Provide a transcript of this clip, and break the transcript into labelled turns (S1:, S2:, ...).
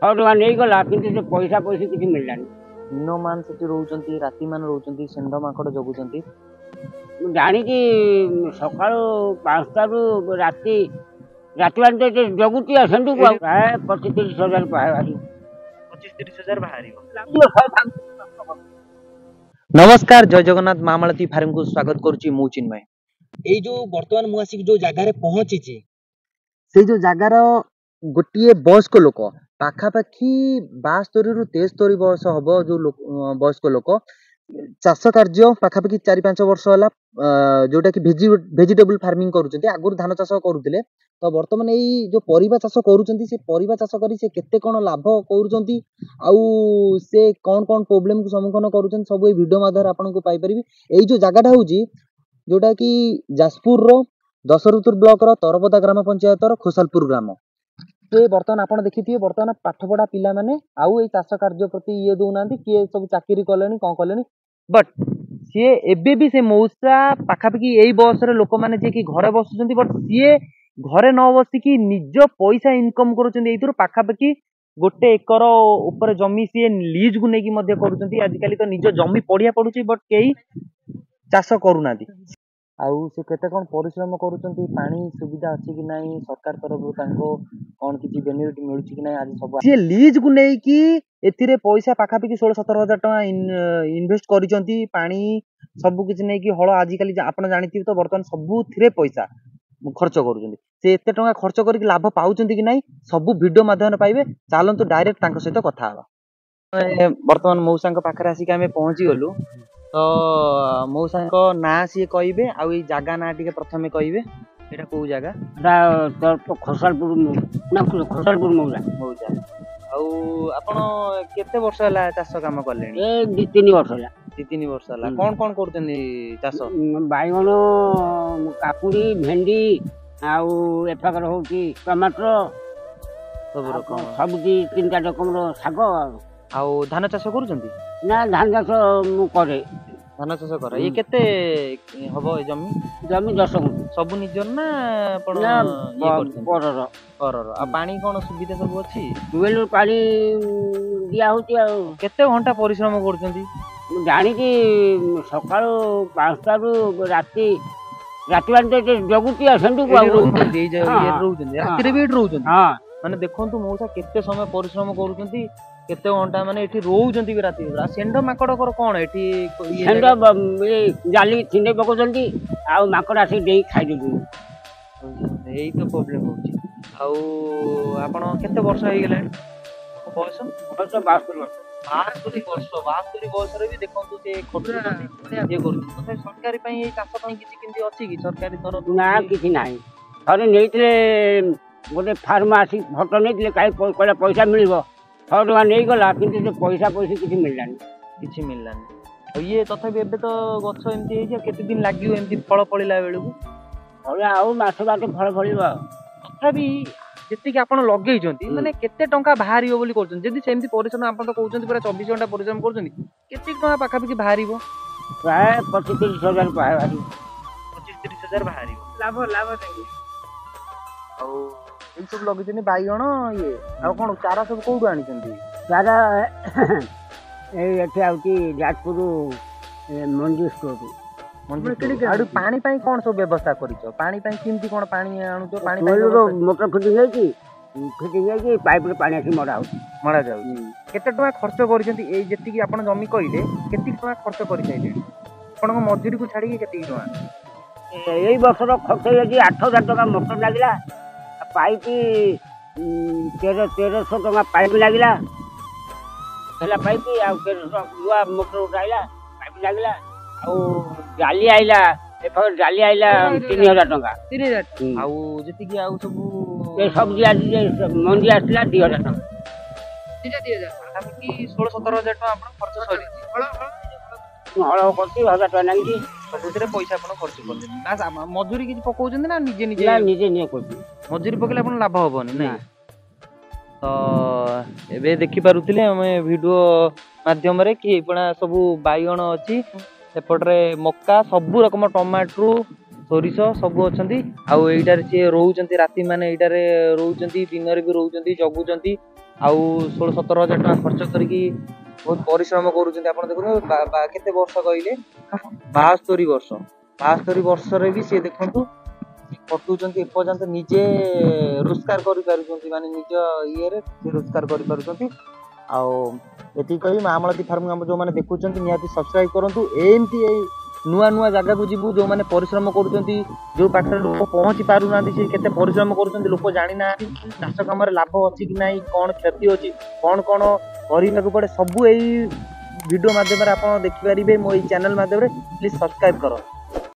S1: 100 ଟଙ୍କା ନେଇଗଲା, କିନ୍ତୁ ସେ ପଇସା ପଇସି କିଛି ମିଳିଲାନି।
S2: ଦିନମାନ ସେଠି ରହୁଛନ୍ତି, ରାତିମାନ ରହୁଛନ୍ତି, ଷେଣ୍ଢ ମାଙ୍କଡ଼ ଜଗୁଛନ୍ତି।
S1: ମୁଁ ଜାଣିକି ସକାଳୁ 5ଟାରୁ ରାତି ରାତି ମାନ ତ ଜଗୁଛି। ଆଉ ସେଣ୍ଡୁକୁ ଆଉ ପ୍ରାୟ 25 30 ହଜାର ବାହାରିବ।
S2: 25 30 ହଜାର ବାହାରିବ। ନମସ୍କାର, ଜୟ ଜଗନ୍ନାଥ। ମା ମାଳତୀ ଫାର୍ମକୁ ସ୍ୱାଗତ କରୁଛି ମୁଁ ଚିନ୍ମୟ। ଏଇ ଯୋଉ ବର୍ତ୍ତମାନ ମୁଁ ଆସିକି ଯୋଉ ଜାଗାରେ ପହଞ୍ଚିଛି, ସେଇ ଯୋଉ ଜାଗାର ଗୋଟିଏ ବୟସ୍କ ଲୋକ, ପାଖାପାଖି 72ରୁ 73 ବୟସ ହବ, ଯୋଉ ବୟସ୍କ ଲୋକ ଚାଷ କାର୍ଯ୍ୟ ପାଖାପାଖି 4 5 ବର୍ଷ ହେଲା ଯୋଉଟା କି ଭେଜିଟେବୁଲ ଫାର୍ମିଂ କରୁଛନ୍ତି। ଆଗରୁ ଧାନ ଚାଷ କରୁଥିଲେ, ତ ବର୍ତ୍ତମାନ ଏଇ ଯୋଉ ପରିବା ଚାଷ କରୁଛନ୍ତି, ସେ ପରିବା ଚାଷ କରି ସେ କେତେ କଣ ଲାଭ କରୁଛନ୍ତି ଆଉ ସେ କଣ କଣ ପ୍ରୋବ୍ଲେମକୁ ସମ୍ମୁଖୀନ କରୁଛନ୍ତି, ସବୁ ଏଇ ଭିଡିଓ ମାଧ୍ୟମରେ ଆପଣଙ୍କୁ ପାଇପାରିବେ। ଏଇ ଯୋଉ ଜାଗାଟା ହଉଛି ଯୋଉଟା କି ଯାଜପୁରର ଦଶରଥପୁର ବ୍ଲକର ତରପଦା ଗ୍ରାମ ପଞ୍ଚାୟତର ଖୋସାଲପୁର ଗ୍ରାମ। ସେ ବର୍ତ୍ତମାନ ଆପଣ ଦେଖିଥିବେ, ବର୍ତ୍ତମାନ ପାଠପଢା ପିଲାମାନେ ଆଉ ଏଇ ଚାଷ କାର୍ଯ୍ୟ ପ୍ରତି ଇଏ ଦଉନାହାନ୍ତି, କିଏ ସବୁ ଚାକିରି କଲେଣି, କଣ କଲେଣି। ବଟ୍ ସିଏ ଏବେ ବି ସେ ମଉସା ପାଖାପାଖି ଏଇ ବୟସରେ ଲୋକମାନେ ଯିଏକି ଘରେ ବସୁଛନ୍ତି, ବଟ୍ ସିଏ ଘରେ ନ ବସିକି ନିଜ ପଇସା ଇନକମ୍ କରୁଛନ୍ତି ଏଇଥିରୁ। ପାଖାପାଖି 1 ଏକର ଉପରେ ଜମି ସିଏ ଲିଜକୁ ନେଇକି ମଧ୍ୟ କରୁଛନ୍ତି। ଆଜିକାଲି ତ ନିଜ ଜମି ପଡିଆ ପଡୁଛି, ବଟ୍ କେହି ଚାଷ କରୁନାହାନ୍ତି। ଆଉ ସେ କେତେ କଣ ପରିଶ୍ରମ କରୁଛନ୍ତି, ପାଣି ସୁବିଧା ଅଛି କି ନାହିଁ, ସରକାର ତରଫରୁ ତାଙ୍କୁ କଣ କିଛି ବେନିଫିଟ ମିଳୁଛି କି ନାହିଁ, ଆଜି ସବୁ ସିଏ ଲିଜକୁ ନେଇକି ଏଥିରେ ପଇସା ପାଖାପାଖି 16 17 ହଜାର ଟଙ୍କା ଇନଭେଷ୍ଟ କରିଛନ୍ତି, ପାଣି ସବୁ କିଛି ନେଇକି, ହଳ। ଆଜିକାଲି ଆପଣ ଜାଣିଥିବେ ତ, ବର୍ତ୍ତମାନ ସବୁଥିରେ ପଇସା ଖର୍ଚ୍ଚ କରୁଛନ୍ତି। ସେ ଏତେ ଟଙ୍କା ଖର୍ଚ୍ଚ କରିକି ଲାଭ ପାଉଛନ୍ତି କି ନାହିଁ, ସବୁ ଭିଡିଓ ମାଧ୍ୟମରେ ପାଇବେ। ଚାଲନ୍ତୁ ଡାଇରେକ୍ଟ ତାଙ୍କ ସହିତ କଥା ହବା। ବର୍ତ୍ତମାନ ମଉସାଙ୍କ ପାଖରେ ଆସିକି ଆମେ ପହଞ୍ଚି ଗଲୁ। ତ ମଉସାଙ୍କ ନାଁ ସିଏ କହିବେ ଆଉ ଏଇ ଜାଗା ନାଁ ଟିକେ ପ୍ରଥମେ କହିବେ। ଏଇଟା କୋଉ ଜାଗା?
S1: ଏଟା ଖୋସାଲପୁର ନା ଖୋସାଲପୁର ମଉଜା।
S2: ମଉଜା। ଆଉ ଆପଣ କେତେ ବର୍ଷ ହେଲା ଚାଷ କାମ କଲେଣି?
S1: ଏ 2 3 ବର୍ଷ ହେଲା।
S2: 2 3 ବର୍ଷ ହେଲା। କଣ କଣ କରୁଛନ୍ତି ଚାଷ?
S1: ବାଇଗଣ, କାକୁଡି, ଭେଣ୍ଡି, ଆଉ ଏପାଖରେ ହଉଛି ଟମାଟର,
S2: ସବୁ ରକମ,
S1: ସବୁ 2 3ଟା ରକମର ଶାଗ।
S2: ଆଉ ଧାନ ଚାଷ କରୁଛନ୍ତି?
S1: ନା, ଧାନ ଚାଷ ମୁଁ କରେ।
S2: ଧାନ ଚାଷ କରେ। ଇଏ କେତେ ହବ ଏ ଜମି?
S1: ଜମି 10 ଗୁଣ୍ଠ।
S2: ସବୁ ନିଜର ନା ଆପଣ
S1: ପରର?
S2: ପରର। ଆଉ ପାଣି କଣ ସୁବିଧା ସବୁ ଅଛି?
S1: ଟୁଏଲରୁ ପାଣି ଦିଆ ହଉଛି। ଆଉ
S2: କେତେ ଘଣ୍ଟା ପରିଶ୍ରମ କରୁଛନ୍ତି?
S1: ମୁଁ ଜାଣିକି ସକାଳୁ 5ଟାରୁ ରାତି ରାତି ମାନ ତ ଜଗୁଛି। ଆଉ ସେଣ୍ଡୁକୁ ଆଉ
S2: ରହୁଛନ୍ତି, ରାତିରେ ବି ଏଇଠି ରହୁଛନ୍ତି?
S1: ହଁ।
S2: ମାନେ ଦେଖନ୍ତୁ ମଉସା କେତେ ସମୟ ପରିଶ୍ରମ କରୁଛନ୍ତି, କେତେ ଘଣ୍ଟା ମାନେ ଏଠି ରହୁଛନ୍ତି ବି ରାତି। ଆଉ ଷେଣ୍ଢ ମାଙ୍କଡଙ୍କର କଣ ଏଠି?
S1: ଷେଣ୍ଢ ଜାଲି ଛିଣ୍ଡେଇ ପକଉଛନ୍ତି ଆଉ ମାଙ୍କଡ ଆସିକି ଡେଇଁ ଖାଇ ଦଉଛନ୍ତି।
S2: ଏଇ ତ ପ୍ରୋବ୍ଲେମ ହଉଛି। ଆଉ ଆପଣ କେତେ ବର୍ଷ ହେଇଗଲାଣି ବୟସ?
S1: ବୟସ 72 ବର୍ଷ।
S2: 72 ବର୍ଷ। 72 ବୟସରେ ବି ଦେଖନ୍ତୁ ସେ ଖଟୁଛନ୍ତି, ଇଏ କରୁଛନ୍ତି। ତଥାପି ସରକାରୀ ପାଇଁ ଏଇ ଚାଷ ପାଇଁ କିଛି କେମିତି ଅଛି କି ସରକାରୀ ତରଫରୁ?
S1: ନା, କିଛି ନାହିଁ। ଥରେ ନେଇଥିଲେ, ଗୋଟେ ଫାର୍ମ ଆସି ଫଟୋ ନେଇଥିଲେ, କାହିଁ କହିଲା ପଇସା ମିଳିବ, 100 ଟଙ୍କା ନେଇଗଲା, କିନ୍ତୁ ସେ ପଇସା ପଇସି କିଛି ମିଳିଲାନି।
S2: କିଛି ମିଳିଲାନି। ଆଉ ଇଏ ତଥାପି ଏବେ ତ ଗଛ ଏମିତି ହେଇଛି, ଆଉ କେତେ ଦିନ ଲାଗିବ ଏମିତି ଫଳ ଫଳିଲା ବେଳକୁ?
S1: ଫଳ ଆଉ ମାସ ବାଟେ ଫଳ ଫଳିବ। ଆଉ
S2: ତଥାପି ଯେତିକି ଆପଣ ଲଗେଇଛନ୍ତି, ମାନେ କେତେ ଟଙ୍କା ବାହାରିବ ବୋଲି କରୁଛନ୍ତି? ଯଦି ସେମିତି ପରିଶ୍ରମ, ଆପଣ ତ କହୁଛନ୍ତି ପୁରା 24 ଘଣ୍ଟା ପରିଶ୍ରମ କରୁଛନ୍ତି, କେତିକି ଟଙ୍କା ପାଖାପାଖି ବାହାରିବ?
S1: ପ୍ରାୟ 25 30 ହଜାର ବାହାରିବ।
S2: 25 30 ହଜାର ବାହାରିବ
S1: ଲାଭ। ଲାଭ।
S2: ଆଉ ଏଇ ସବୁ ଲଗେଇଛନ୍ତି ବାଇଗଣ, ଇଏ ଆଉ କଣ? ଚାରା ସବୁ କୋଉଠୁ ଆଣିଛନ୍ତି?
S1: ଚାରା ଏଇ ଏଠି ଆଉଛି ଯାଜପୁର ମଞ୍ଜି ଷ୍ଟୋର।
S2: ଆଉ ପାଣି ପାଇଁ କଣ ସବୁ ବ୍ୟବସ୍ଥା କରିଛ? ପାଣି ପାଇଁ କେମିତି କଣ ପାଣି ଆଣୁଛ? ପାଣି
S1: ମୋଟର ଫିଟିଂ ହେଇଛି, ଫିଟିଂ ହେଇକି ପାଇପରେ ପାଣି ଆସି ମରା ହଉଛି।
S2: ମରା ଯାଉଛି। କେତେ ଟଙ୍କା ଖର୍ଚ୍ଚ କରିଛନ୍ତି ଏଇ ଯେତିକି ଆପଣ ଜମି କହିଲେ, କେତିକି ଟଙ୍କା ଖର୍ଚ୍ଚ କରିସାରିଲେଣି ଆପଣଙ୍କ ମଜୁରୀକୁ ଛାଡିକି କେତିକି ଟଙ୍କା?
S1: ଏଇ ବର୍ଷର ଖର୍ଚ୍ଚ ହେଇଯାଇଛି 8 ହଜାର ଟଙ୍କା। ମୋଟର ଲାଗିଲା, ପାଇପ୍ 1300 ଟଙ୍କା ପାଇପ୍ ଲାଗିଲା, ହେଲା ପାଇପ୍। ଆଉ 1300 ନୂଆ ମୋଟର ଗୋଟେ ଆଇଲା, ପାଇପ୍ ଲାଗିଲା। ଆଉ ଜାଲି ଆଇଲା, ଏପାଖରେ ଜାଲି ଆଇଲା 3000 ଟଙ୍କା।
S2: 3000। ଆଉ ଯେତିକି ଆଉ ସବୁ
S1: ଏ ସବଜି ଆସି ମଞ୍ଜି ଆସିଲା 2000 ଟଙ୍କା।
S2: ପାଖାପାଖି 16 17 ହଜାର ଟଙ୍କା ଆପଣ ଖର୍ଚ୍ଚ ସରିଛି।
S1: ହଳ କରୁଛି, 1000 ଟଙ୍କା ଲାଗିଛି।
S2: ସବୁଥିରେ ପଇସା ଆପଣ ଖର୍ଚ୍ଚ କଲେ ନା ମଜୁରୀ କିଛି ପକଉଛନ୍ତି ନା ନିଜେ ନିଜେ?
S1: ନା, ନିଜେ ନିଜେ କରୁଛି।
S2: ମଜୁରୀ ପକେଇଲେ ଆପଣ ଲାଭ ହବନି ନାଇଁ ତ? ଏବେ ଦେଖିପାରୁଥିଲେ ଆମେ ଭିଡିଓ ମାଧ୍ୟମରେ କି ଏଇପଣା ସବୁ ବାଇଗଣ ଅଛି, ସେପଟରେ ମକା, ସବୁ ରକମ ଟମାଟୋ, ସୋରିଷ ସବୁ ଅଛନ୍ତି। ଆଉ ଏଇଟାରେ ସିଏ ରହୁଛନ୍ତି ରାତି, ମାନେ ଏଇଟାରେ ରହୁଛନ୍ତି, ଦିନରେ ବି ରହୁଛନ୍ତି, ଜଗୁଛନ୍ତି। ଆଉ 16 17 ହଜାର ଟଙ୍କା ଖର୍ଚ୍ଚ କରିକି ବହୁତ ପରିଶ୍ରମ କରୁଛନ୍ତି। ଆପଣ ଦେଖନ୍ତୁ, କେତେ ବର୍ଷ କହିଲେ? 72 ବର୍ଷ। 72 ବର୍ଷରେ ବି ସିଏ ଦେଖନ୍ତୁ ଖଟୁଛନ୍ତି ଏପର୍ଯ୍ୟନ୍ତ, ନିଜେ ରୋଜଗାର କରିପାରୁଛନ୍ତି, ମାନେ ନିଜ ଇଏରେ ସେ ରୋଜଗାର କରିପାରୁଛନ୍ତି। ଆଉ ଏତିକି କହିବି, ମା ମାଳତୀ ଫାର୍ମ ଆମ ଯେଉଁମାନେ ଦେଖୁଛନ୍ତି ନିହାତି ସବସ୍କ୍ରାଇବ କରନ୍ତୁ। ଏମିତି ଏଇ ନୂଆ ନୂଆ ଜାଗାକୁ ଯିବୁ, ଯେଉଁମାନେ ପରିଶ୍ରମ କରୁଛନ୍ତି, ଯେଉଁ ପାଖରେ ଲୋକ ପହଞ୍ଚି ପାରୁନାହାନ୍ତି, ସେ କେତେ ପରିଶ୍ରମ କରୁଛନ୍ତି ଲୋକ ଜାଣିନାହାନ୍ତି। ଚାଷ କାମରେ ଲାଭ ଅଛି କି ନାହିଁ, କ'ଣ କ୍ଷତି ଅଛି, କ'ଣ କ'ଣ କରିବାକୁ ପଡ଼େ, ସବୁ ଏଇ ଭିଡ଼ିଓ ମାଧ୍ୟମରେ ଆପଣ ଦେଖିପାରିବେ ମୋ ଏଇ ଚ୍ୟାନେଲ ମାଧ୍ୟମରେ। ପ୍ଲିଜ୍ ସବସ୍କ୍ରାଇବ କର।